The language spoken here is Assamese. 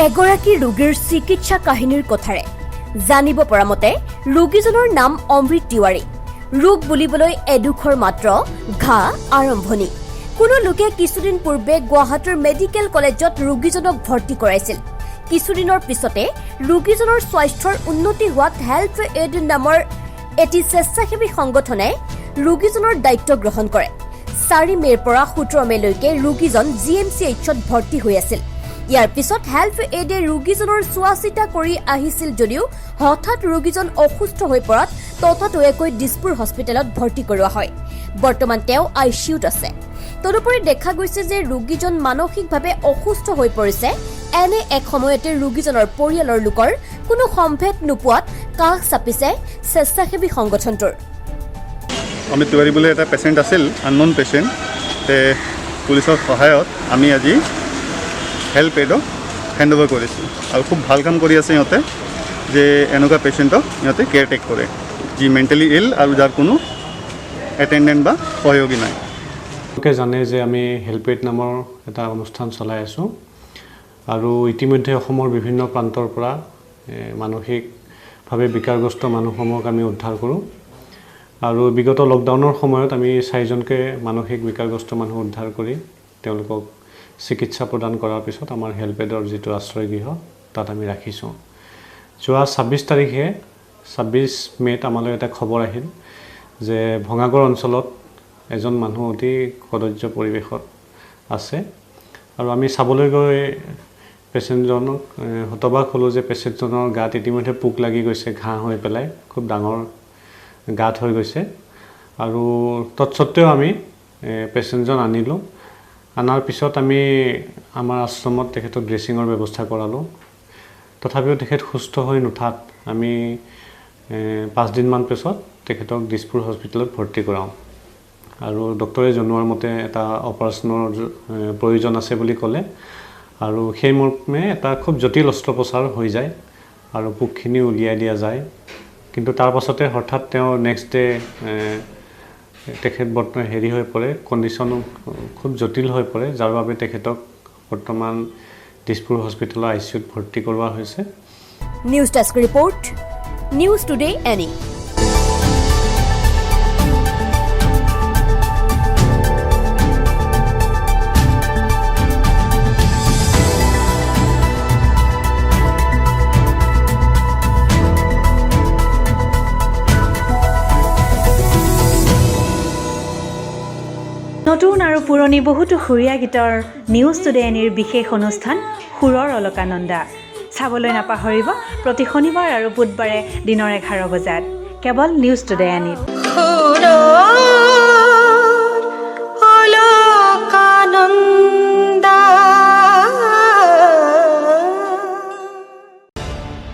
এগৰাকী ৰোগীৰ চিকিৎসা কাহিনীৰ কথাৰে। জানিব পৰা মতে, ৰোগীজনৰ নাম অমৃত তিৱাৰী। ৰোগ বুলিবলৈ এডোখৰ মাত্ৰ ঘাঁ আৰম্ভণি। কোনো লোকে কিছুদিন পূৰ্বে গুৱাহাটীৰ মেডিকেল কলেজত ৰোগীজনক ভৰ্তি কৰাইছিল। কিছুদিনৰ পিছতে ৰোগীজনৰ স্বাস্থ্যৰ উন্নতি হোৱাত হেল্প এইড নামৰ এটি স্বেচ্ছাসেৱী সংগঠনে ৰোগীজনৰ দায়িত্ব গ্ৰহণ কৰে। 4 মে'ৰ পৰা 17 মে'লৈকে ৰোগীজন জিএমচি এইচত ভৰ্তি হৈ আছিল। ইয়াৰ পিছত হেল্প এইডে ৰোগীজনৰ চোৱা চিতা কৰি আহিছিল যদিও হঠাৎ ৰোগীজন অসুস্থ হৈ পৰাত ততাতৈয়াকৈ দিছপুৰ হস্পিটেলত ভৰ্তি কৰোৱা হয়। বৰ্তমান তেওঁ আইচিইউত আছে। তদুপৰি দেখা গৈছে যে ৰোগীজন মানসিকভাৱে অসুস্থ হৈ পৰিছে। এনে এক সময়তে ৰোগীজনৰ পৰিয়ালৰ লোকৰ কোনো সম্ভেদ নোপোৱাত কাষ চাপিছে স্বেচ্ছাসেৱী সংগঠনটোৰ। অমিত তিৱাৰী বুলি এটা পেচেণ্ট আছিল, আননোন পেচেণ্ট। তে পুলিচৰ সহায়ত আমি আজি হেল্প এইডক হেণ্ড অভাৰ কৰিছোঁ আৰু খুব ভাল কাম কৰি আছে সিহঁতে, যে এনেকুৱা পেচেণ্টক সিহঁতে কেয়াৰ টেক কৰে, যি মেণ্টেলি ইল আৰু যাৰ কোনো এটেণ্ডেণ্ট বা সহযোগী নাই। তেওঁলোকে জানে যে আমি হেল্প এইড নামৰ এটা অনুষ্ঠান চলাই আছোঁ আৰু ইতিমধ্যে অসমৰ বিভিন্ন প্ৰান্তৰ পৰা মানসিকভাৱে বিকাৰগ্ৰস্ত মানুহসমূহক আমি উদ্ধাৰ কৰোঁ। আৰু বিগত লকডাউনৰ সময়ত আমি চাৰিজনকে মানসিক বিকাৰগ্ৰস্ত মানুহ উদ্ধাৰ কৰি তেওঁলোকক চিকিৎসা প্ৰদান কৰাৰ পিছত আমাৰ হেল্প এইডৰ যিটো আশ্ৰয়গৃহ, তাত আমি ৰাখিছোঁ। যোৱা 26 তাৰিখে, 26 মে'ত আমালৈ এটা খবৰ আহিল যে ভঙাগড় অঞ্চলত এজন মানুহ অতি কদৰ্য পৰিৱেশত আছে। আৰু আমি চাবলৈ গৈ পেচেণ্টজনক হতবাক হ'লোঁ যে পেচেণ্টজনৰ গাত ইতিমধ্যে পোক লাগি গৈছে, ঘাঁহ হৈ পেলাই খুব ডাঙৰ গাঁত হৈ গৈছে। আৰু তৎসত্ত্বেও আমি পেচেণ্টজন আনিলোঁ। অনাৰ পিছত আমি আমাৰ আশ্ৰমত তেখেতক ড্ৰেছিঙৰ ব্যৱস্থা কৰালোঁ। তথাপিও তেখেত সুস্থ হৈ নুঠাত আমি 5দিনমান পিছত তেখেতক দিছপুৰ হস্পিটেলত ভৰ্তি কৰাওঁ আৰু ডক্টৰে জনোৱাৰ মতে এটা অপাৰেশ্যনৰ প্ৰয়োজন আছে বুলি ক'লে। আৰু সেই মৰ্মে এটা খুব জটিল অস্ত্ৰোপচাৰ হৈ যায় আৰু পোকখিনি উলিয়াই দিয়া যায়। কিন্তু তাৰ পাছতে হঠাৎ তেওঁ নেক্সট ডে তেখেত বৰ্তমান হেৰি হৈ পৰে, কণ্ডিশ্যনো খুব জটিল হৈ পৰে, যাৰ বাবে তেখেতক বৰ্তমান দিছপুৰ হস্পিটেলৰ আইচিইউত ভৰ্তি কৰোৱা হৈছে। News desk report, News Today NE. নতুন আৰু পুৰণি বহুতো সুৰীয়া গীতৰ নিউজ টুডে এনিৰ বিশেষ অনুষ্ঠান সুৰৰ অলকানন্দা চাবলৈ নাপাহৰিব, প্ৰতি শনিবাৰ আৰু বুধবাৰে দিনৰ 11 বজাত কেৱল নিউজ টুডে এনিত। সুৰৰ